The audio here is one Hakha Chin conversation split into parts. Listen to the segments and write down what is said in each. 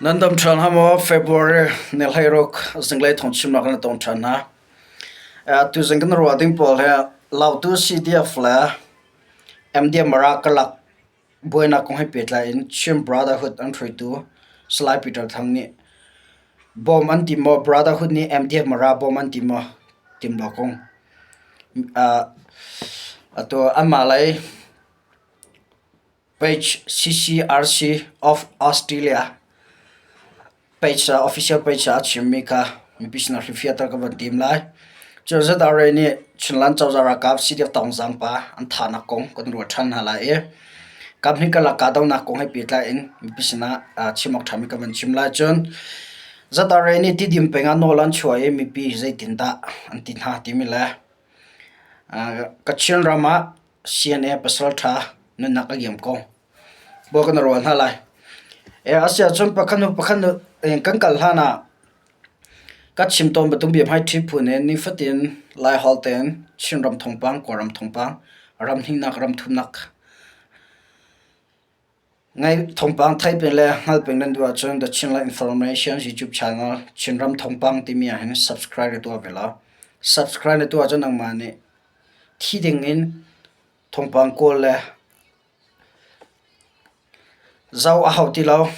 Nan dam ṭhan hnga maw? February ni 16 zinglei thawngchimnak na tong ṭhan hna. Tuzing kan ruah ding pawl hi Lautu CDF le MDM Mara karlak buainak kong he pehtlai in Chin Brotherhood an hruaitu Salai Peter Thang nih bawm an tim maw? Brotherhood nih MDF Mara bawm an tim maw? Tim lo kong. Atu anmah lei Page CCRC of Australia page ah official page ah a chimmi kha mipi sinah hrilhfiahter ka van tim lai. Cun ZRA nih Chinland cozah ralkap CDF Tawngzang pa an thahnak kong kan ruat ṭhan hna lai i kaphnih karlak kahdohnak kong he pehtlai in mipi sinah chim awk ṭhami ka van chim lai. Cun ZRA nih Tidim peng ah nawl an chuah i mipi zeitindah an ti hna timi le Kachin ram ah CNA pasal ṭha nunnak a liam ko. Bawi kan rual hna lai. A si ahcun pakhat hnu pakhat kan kal hlan ah ka chim tawn bantuk bia hmaiṭhi phun in nifatin Laiholh tein Chinram thawngpang, Kawlram thawngpang, ram hnihnak, ram thumnak ngai thawngpang theih peng le hngalh peng nan duh ahcun The Chinland Information YouTube channel Chinram thawngpang timi ah hin subscribe na tuah ve law. Subscribe na tuah ahcun nangmah nih thi ding in thawngpang kawl le Zoh a hau ti lo.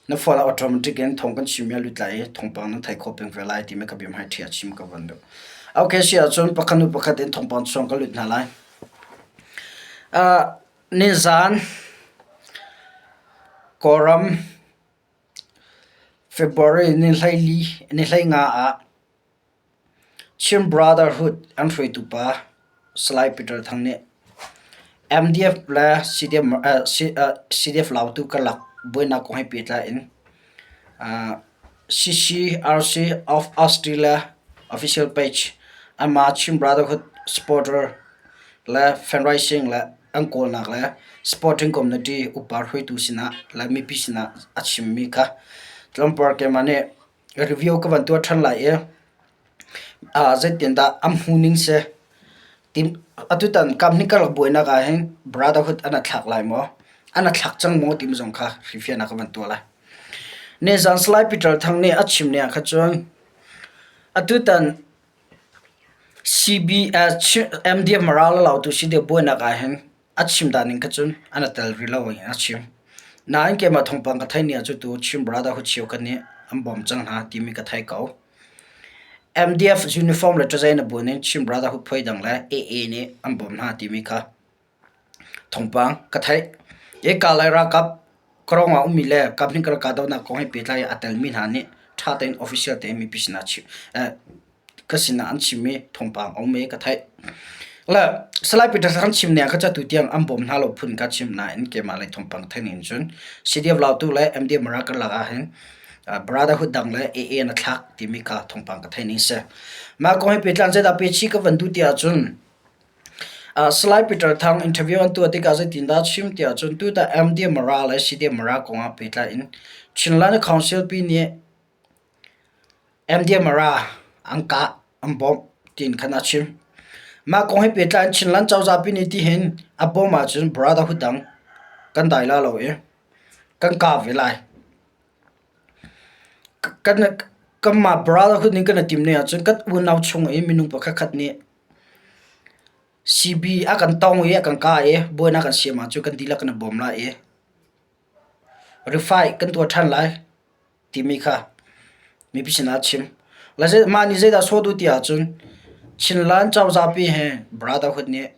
Na phone ah automatic in thawng kan chimmi a lut lai i thawngpang nan theih khawh peng ve lai timi ka biahmaiṭhi a chim ka van duh. Okay, si ahcun pakhat hnu pakhat in thawngpang chung ka lut hna lai. Nizaan Kawlram February ni 14 ni 15 ah Chin Brotherhood an hruaitu pa Salai Peter Thang nih MDF le CDF Lautu karlak buainak kong he pehtlai in CCRC of Australia official page anmah Chin Brotherhood supporter le fundraising le an kawlnak le sporting community upa hruaitu sinah le mipi sinah a chimmi kha tlawmpal keimah nih Review ka van tuah ṭhan lai i zeitindah an hmuhning si. Atutan kamhnih karlak buainak ah hin Brotherhood an thlak lai maw? An thlak cang maw timi zong kha hrilhfiahnak ka van tuah lai. Nizan Salai Peter Thang nih a chim ning ah khan cun atutan CB, MDF Mara le Lautu CDF buainak ah hin A chim dan ning kha cun an i tel rih lo in a chim. Nain keimah thawngpang ka theih ni ah cu tu Chin Brotherhood cheukhat nih an bawm cang hna timi ka thei ko. MDF uniform le ṭazain a buan in Chin Brotherhood phuai dang le AA nih an bawm hna timi kha thawngpang ka theih. Eka lai ralkap Karong ah ummi le kaphnih kar kahdohnak kong he pehtlai in a telmi hna nih ṭha tein official tein mipi sinah ka sinah an chimmi thawngpang a um i ka theih. Le Salai Peter kan chim ning ah kha tu tiang an bawm hna lo phun ka chim nain keimah lei thawngpang theih ning cun CDF Lautu le MDM Mara karlak ah hin Brotherhood dang le AA na thlak timi kha thawngpang ka theih ning si. Mah kong he pehtlan zeidah pechi ka van duh ti ahcun Salai Peter Thang interview an tuah tikah zeitindah chim tiah cun tutan MDM Mara le CDM Mara kong ah pehtlai in Chinland Council pi nih MDMara an kah, an bawmh tiin khan a chim. Mah kong he pehtlai in Chinland cozah pi nih tihin a bawm ahcun brotherhood dang kan dai la lo i kan kah ve lai. Kan kanmah brotherhood nih kan i tim ne ahcun kan unau chung i minung pakhat khat nih CB a kan tong i a kan kah i buainak kan siam ahcun kan dihlak kan i bawm lai i refai kan tuah ṭhan lai. timi kha mipi sinah a chim. Mah nih zeidah sawh duh ti ahcun Chinland cozah pi he brotherhood nih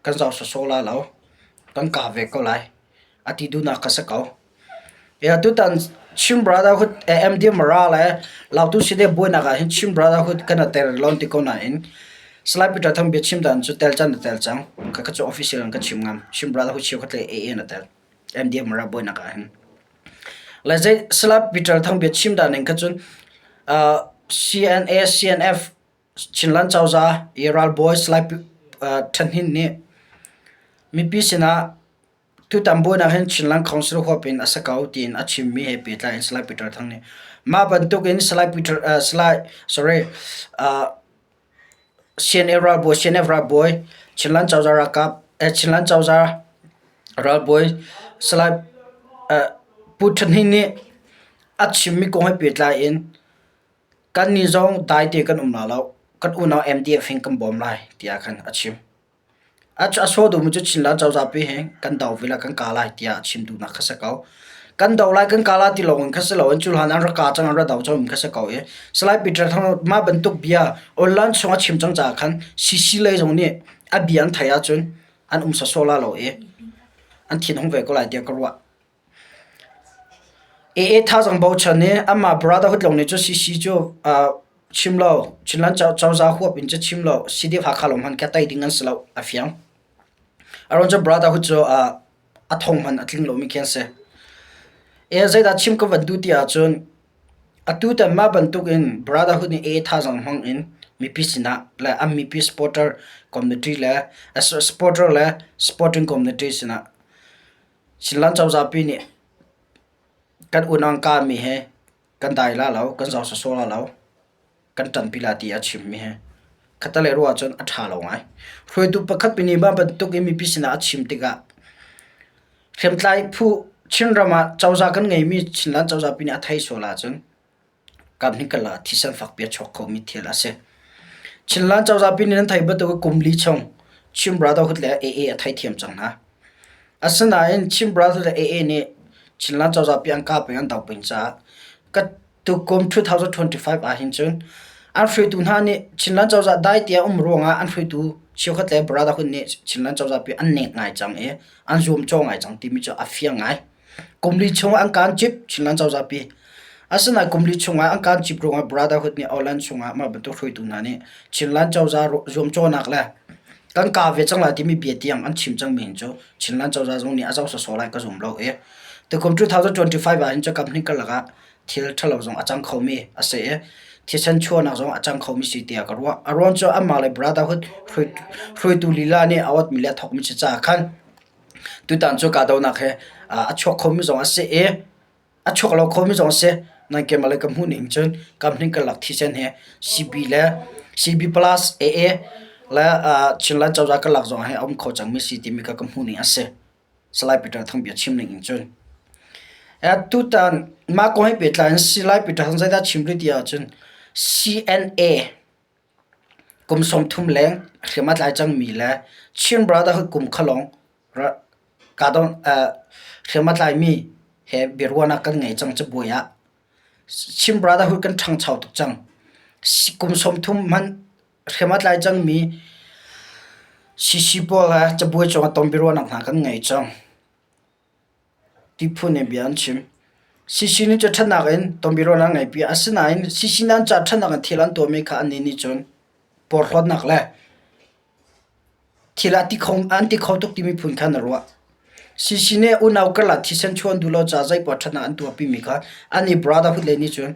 kan zoh sawsawh lai lo, kan kah ve ko lai a ti duhnak kha si ko. Tutan Chin Brotherhood MD Mara le Lautu Side buainak ah hin Chin Brotherhood kan tel lon ti ko nain Salai Peter Thang bia chim dan cu tel can a tel cang. Khakha cu official in ka chim ngam. Chin Brotherhood cheu kha tle AA na tel. MD Mara buainak ah hin. Le zei Salai Peter Thang bia chim dan ning kha cun CNA CNF Chinland cozah i ralbawi Salai Than Hnin nih mipi sinah tutan buainak hin Chinland Council huap in a si ko tiin a chimmi he pehtlai in Salai Peter Thang nih mah bantuk in Salai Peter Salai sorry CNA ralbawi CNF ralbawi Chinland cozah ralkap Chinland cozah ralbawi Salai Pu Than Hnin nih. A chimmi kong he pehtlai in kannih zong daite kan um la lo, kan unau MDF hin kan bawm lai tiah khan a chim. A sawh duhmi cu Chinland cozah pi hi kan do ve lai, kan ka lai tiah a chim duhnak kha si ko. Kan do lai, kan ka lai ti lawng in kha si loin cu hlan an rak ka cang, an rak do cang mi kha si ko i Salai Peter Thang mah bantuk bia online chung a chim cang caah khan CC lei zong nih a bia an theih ahcun an um sawsawh la lo i an thin hung ve ko lai tiah ka ruah. AA thazaang bochan i amah Brotherhood lawng nih cu CC cu chim lo, Chinland cozah huap in cu chim lo, CDF Hakha lawng hmanh kha tei ding an si lo, a fiang. A ruang cu Brotherhood cu a thong hmanh a tling lomi khi an si. E zeidah chim ka van duh ti ahcun atutan mah bantuk in Brotherhood nih AA thazaang hmang in mipi sinah le an mipi supporter community le supporter le supporting community sinah Chinland cozah pi nih kan unau kami he kan dai la lo, kan zor sawsawh la lo, kan ṭanpi la ti a chimmi hi khatalei ruah ahcun a ṭha lo ngai. Hruaitu pakhat pi nih mah bantuk in mipi sinah a chim tikah hriamtlai phu Chinram ah cozah kan ngeimi Chinland cozah pi nih a thei sual ahcun Kam hi kala thisen fakpi a chuak khomi thil a si. Chinland cozah pi nih nan theih bantuk in kum li chung Chin Brotherhood le AA a theithiam cang hna. Asinain Chin Brotherhood le AA nih Chinland cozah pi an kah peng an do peng caah ka tukum 2025 ah hin cun an hruaitu hna nih Chinland cozah dai tiah um ruangah an hruaitu cheukhat le Brotherhood nih Chinland cozah pi an nek ngai cang i an zuamcaw ngai cang timi cu a fiang ngai. Kum li chungah an kaan cip Chinland cozah pi. Asinain kum li chungah an kaan cip ruangah Brotherhood nih Orland chungah mah bantuk hruaitu hna nih Chinland cozah zuamcawhnak le kan kaa ve cang lai timi bia tiang an chim cangmi hin cu Chinland cozah zong nih a zoh sawsawh lai ka zum lo i tukum 2025 ah hin cu kam hnih karlak ah thil ṭhalo zong a cang khomi a si i thisen chuahnak zong a cang khomi si tiah ka ruah. A ruang cu anmah le Brotherhood hruaitu lila nih a awtmi le a thawkmi si caah khan Tutan cu kahdohnak he a chuak khomi zong a si i a chuak lo khomi zong a si. Nan keimah le ka hmuh ning cun kamhning karlak thisen he CB le CB plus AA le Chinland cozah karlak zong he a um kho cangmi si timi kha ka hmuh ning a si. Salai Peter Thang bia chim ning in cun. Tutan mah kong he pehtlai in Salai Peter Thang zeidah chim rih ti ahcun CNA Kum 30 leng hriam a tlai cangmi le Chin Brotherhood kum kha lawng hriam a tlaimi he biaruahnak kan ngei cang cabuai ah. Chin Brotherhood kan ṭhangcho tuk cang. Kum 30 hmanh hriam a tlai cangmi CC pawl he cabuai cungah ton biaruahnak hna kan ngei cang. Ti phun in bia an chim. CC nih cu ṭhatnak in tonbiaruahnak an ngeihpi. Asinain CC nih an caah ṭhatnak in thil an tuahmi kha annih nih cun porhlawtnak le thil an ti kho tuk timi phun kha na ruah. CC nih unau karlak thisen chuah an duh lo caah zeipoah ṭhatnak an tuahpimi kha annih brotherhood lei nih cun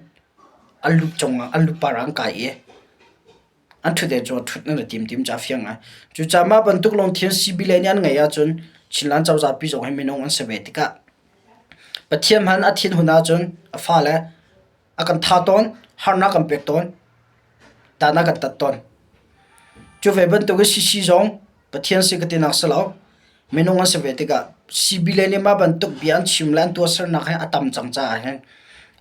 an lu cungah an lupar ah an kai i An ṭhutden cu ṭhut nan i tim tim ca fiang ngai. Cucaah mah bantuk lungthin CB lei nih an ngeih ahcun Chinland cozah pi zong hi minung an si ve tikah Pathian hmanh a thinhun ahcun a fale a kan tha tawn, harnak kan pek tawn, dan a kan tat tawn. Cu ve bantuk in CC zong Pathian si ka tinak si lo. Minung an si ve tikah CB lei nih mah bantuk bia an chim le an tuahsernak hi a tam cang caah hin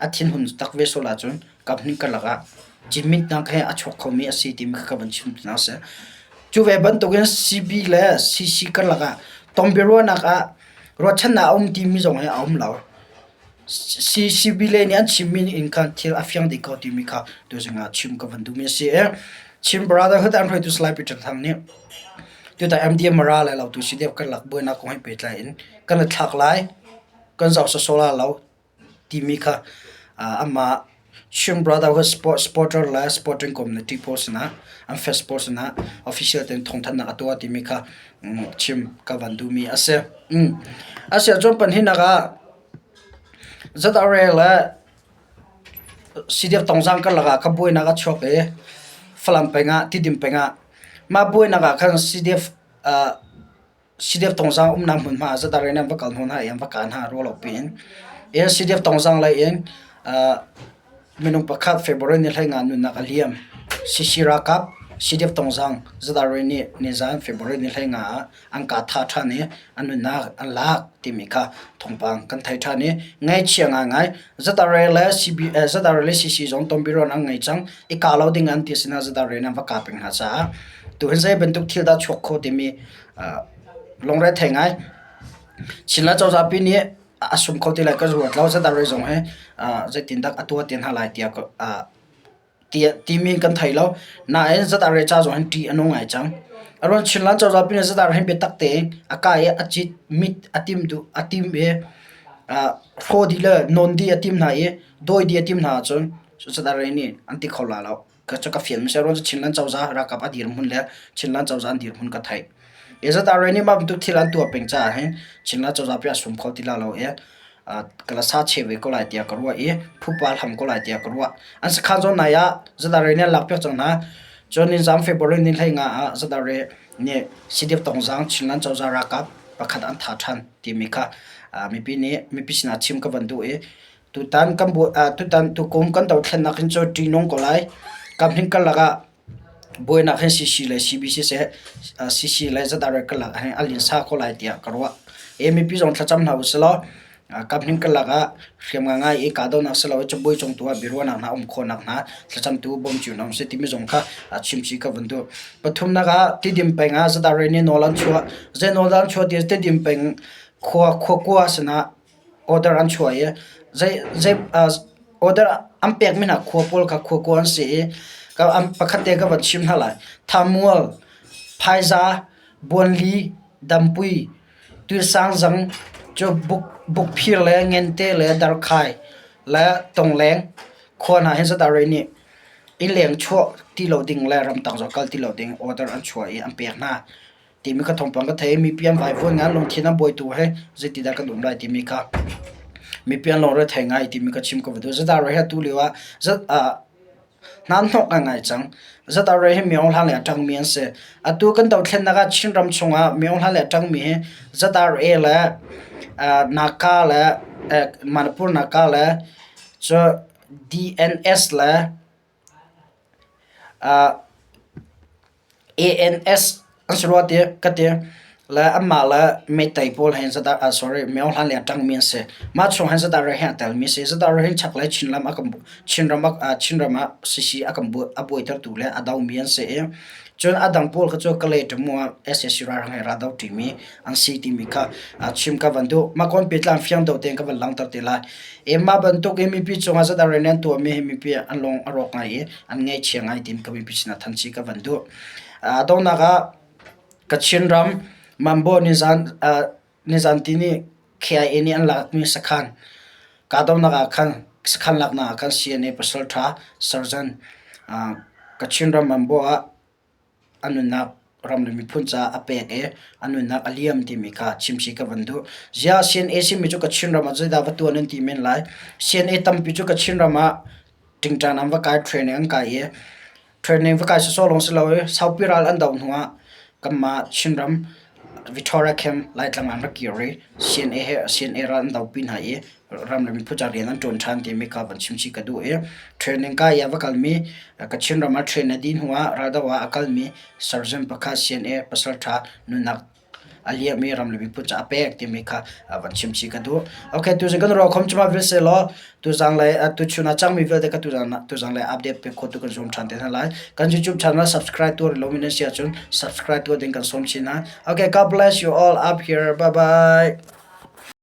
a thinhun tak ve sual ahcun kaphnih karlak ah cimitnak he a chuak khomi a si timi kha ka van chim hna a si. Cu ve bantukin CB le CC karlak ah tonbiaruahnak ah ruahchannak a um timi zong hi a um lo. CCB lei nih an chimmi in khan thil a fiang dih ko timi kha tuzing ah chim ka van duhmi a si i Chin Brotherhood an hruaitu Salai Peter Thang nih tutan MDM Mara le Lautu CDF karlak buainak kong he pehtlai in kan i thlak lai, kan zoh sawsawh la lo timi kha amah Chin Brotherhood supporter le supporting community pawl sinah an fest pawl sinah official tein thawngthanhnak a tuah timi kha chim ka van duhmi a si. A si ahcun pahnihnak ah ZRA le CDF Tongzang karlak ah kha buainak a chuak i Falam peng ah Tidim peng ah mah buainak ah khan CDF CDF Tongzang umnak hmunhma ah ZRA nih an va kal hnawh hna i an va kah hna ruah lo piin. CDF Tongzang lei in minung pakhat February ni 15 nunnak a liam. CC ralkap. CDF Tongzang ZRA nih nizan February ni 15 ah an kah thah ṭhan i an nunnak an lak timi kha thawngpang kan thei ṭhan i ngaihchia ngaingai ZRA le CB, ZRA le CC zong tonbiaruahnak an ngei cang i kah lo ding an ti sinah ZRA nih an va kah peng hna caah tuhin zei bantuk thil dah chuak kho timi lungre thei ngai. Chinland cozah pi nih a sum kho ti lai ka ruat lo ZRA zong hi zeitindah a tuah te hna lai tiah timi kan thei lo. Nain ZRA ca zong hin ṭih a nung ngai cang. A ruang Chinland cozah pi nih ZRA hin biatak tein a kai i a cit mit a tim duh a tim i hraw dih le nawn dih a tim hna i dawi dih a tim hna ahcun ZRA nih an ti kho lai lo. Ka cu ka fian mi si. A ruang cu Chinland cozah ralkap a dirhmun le Chinland cozah an dirhmun ka theih. I ZRA nih mah bantuk thil an tuah peng caah hin Chinland cozah pi a sum kho ti lai lo i ka la sa cheh ve ko lai tiah ka ruah i phupa hlam ko lai tiah ka ruah. An sakhan zawn nai ah ZRA nih an lakpiak cang hna. Cun nizam February ni 15 ah ZRA nih CDF Tongzang Chinland cozah ralkap pakhat an thah ṭhan timi kha mipi nih mipi sinah chim ka van duh i tutan kan bu tutan tukum kan dothlennak hin cu ṭihnung ko lai. Kam hin karlak ah Buainak hi CC le CB siseh, CC le ZRA karlak ah hin a linsa ko lai tiah ka ruah. E mipi zong thlacam hna usih law kam karlak ah hriam ngai i kahdohnak si lo i cabuai cung tu ah biaruahnak hna um khawhnak hna thlacamtu bawmtu hna um seh timi zong kha chimchih ka vun duh. Pathumnak ah Tidim peng ah ZRA nih nawl an chuah. Zei nawl dah an chuah ti Tidim peng khua khuakua sinah order an chuah i zei zei order an pekmi hna khua pawl kha khua kua an si i pakhat te ka van chim hna lai. Thamual, Phaiza, Buanli, Dampui, Tuisangzang, cu Bukphir le Ngente le Darkhai le Tongleng khua hna hi Zadarei nih innleng chuah ti lo ding le ramtang zong kal ti lo ding order an chuah i an pek hna. Timi kha thawngpang ka thei. Mipi an vaivuan ngai, lungthin an buaitu he zeitidah kan um lai timi kha mipi an lungre thei ngai timi ka chim ko va duh. Zadarei hi atu lio ah hna hnawk ngai cang. Zadarei hi Myo Hlang le a ṭangmi an si. Atu kan dothlennak ah Chinram chungah Myo Hlang le a ṭangmi hi Zadarei le Naka le Manipur Naka le cu DNS le ANS an si rua ti ka ti. Le anmah le Meitei pawl he zadah sorry Myo Hlan le a ṭangmi an si. Mah chung hin zadah he a telmi si. Zadah hin chaklei Chinram a kan Chinram ah Chinram ah sisi a kan a buaitertu le a domi an si i cun a dang pawl kha cu Kalay Tamu ah sac ralhrang he ral do ṭimi an si timi kha chim ka van duh. Mah kawn pitlang fiang deuh tein ka van langhter te lai. I mah bantuk i mipi cungah zadah rian an tuahmi hi mipi an lung a rawk ngai i an ngaihchia ngai tiin ka mipi sinah thanchi ka van duh. Donghnak ah Kachin ram Mambo nizan nizan tini KIA nih an lakmi sakhan kahdohnak ah khan sakhan laknak ah khan CNA pasalṭha Sergeant Kachin ram Mambo ah a nunnak ram le miphun caah a pek i a nunnak a liam timi kha chimchih ka van duh. Ziah CNA simi cu Kachin ram ah zeidah va tuan an ti men lai. CNA tampi cu Kachin ram ah ṭingṭan an va kai, training an kai i Training va kai sawsawh lawng si lo i saupi ral an doh hnuah kanmah Chinram Victoria Camp Laitlang ah an rak kir i CNA he CNA ral an dopi hna i ram le miphun ca rian an ṭuan ṭhan timi kha van chimchih ka duh i training kai i a va kalmi Kachin ram ah train a dih hnuah raldoh ah a kalmi surgeon pakhat CNA pasalṭha nunnak a liammi ram le miphun caah a pek timi kha van chimchih ka duh. Okay, tuzing kan ruah khom cuma vil selaw tuzang le tuchun ah cangmi vialte ka tuzang tuzang le update pe kho tu kan zoom than te hna lai. Kan YouTube channel subscribe tuar lo min si ahcun subscribe tuah ding kan sawm chin hna. Okay, God bless you all up here. Bye bye.